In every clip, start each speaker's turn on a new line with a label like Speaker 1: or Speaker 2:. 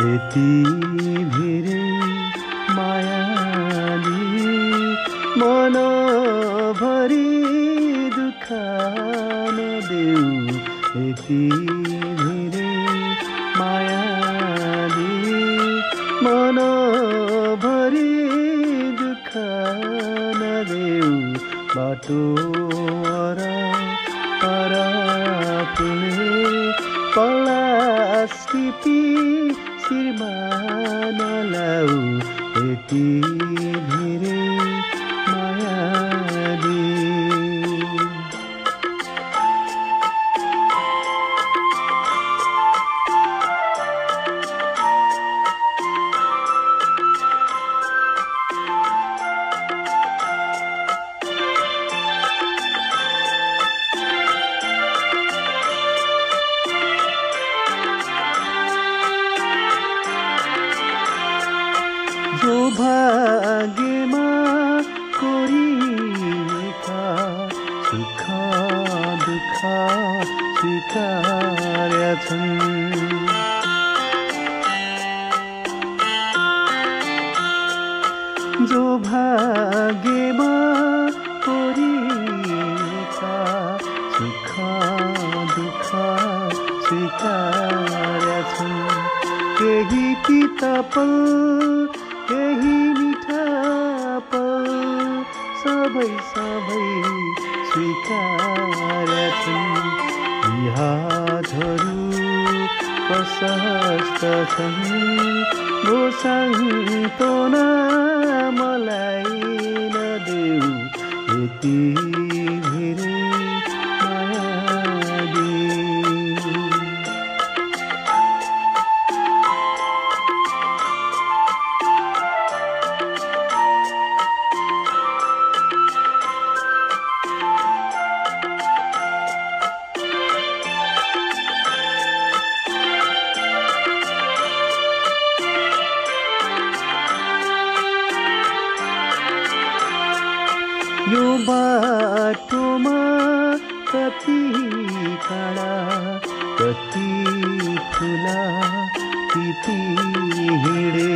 Speaker 1: यति धेरै मायाले मनभरि दुःख नदेऊ यति धेरै मायाले मनभरि दुःख नदेऊ बाटो फुले पलास्टिपी शिरमा नलाऊ यति धेरै मायाले जो भाग्यमा कोरिएका सुख दुःख स्वीकार्या छन् जो भाग्यमा कोरिएका सुख दुःख स्वीकार्या छन् केही पितापल केही मिठा पल सबै स्वीकार्या छन् बिहाजहरू प्रशस्त छन् गोसाङ्तोना मलाई नदेऊ यति धेरै मायाले यो बाटोमा कति काँडा कति फुला टिपी हिँडे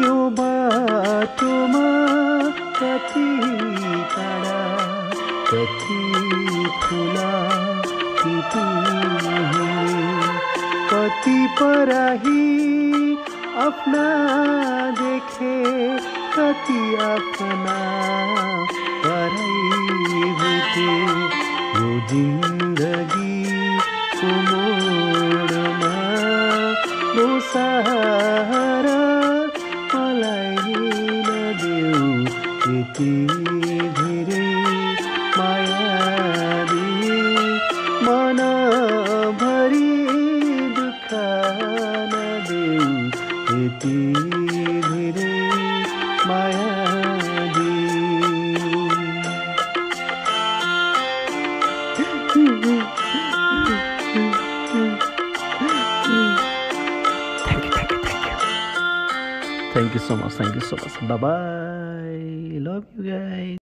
Speaker 1: यो बाटोमा कति काँडा कति फुला टिपी हिँडे कति पराही अपना देखे कति अपना पराई भेटे यो जिन्दगी को मोडमा वो सहारा मलाई नदेऊ यति धेरै मायाले मनभरि दुःख नदेऊ यति धेरै मायाले Thank you so much. Bye bye. Love you guys.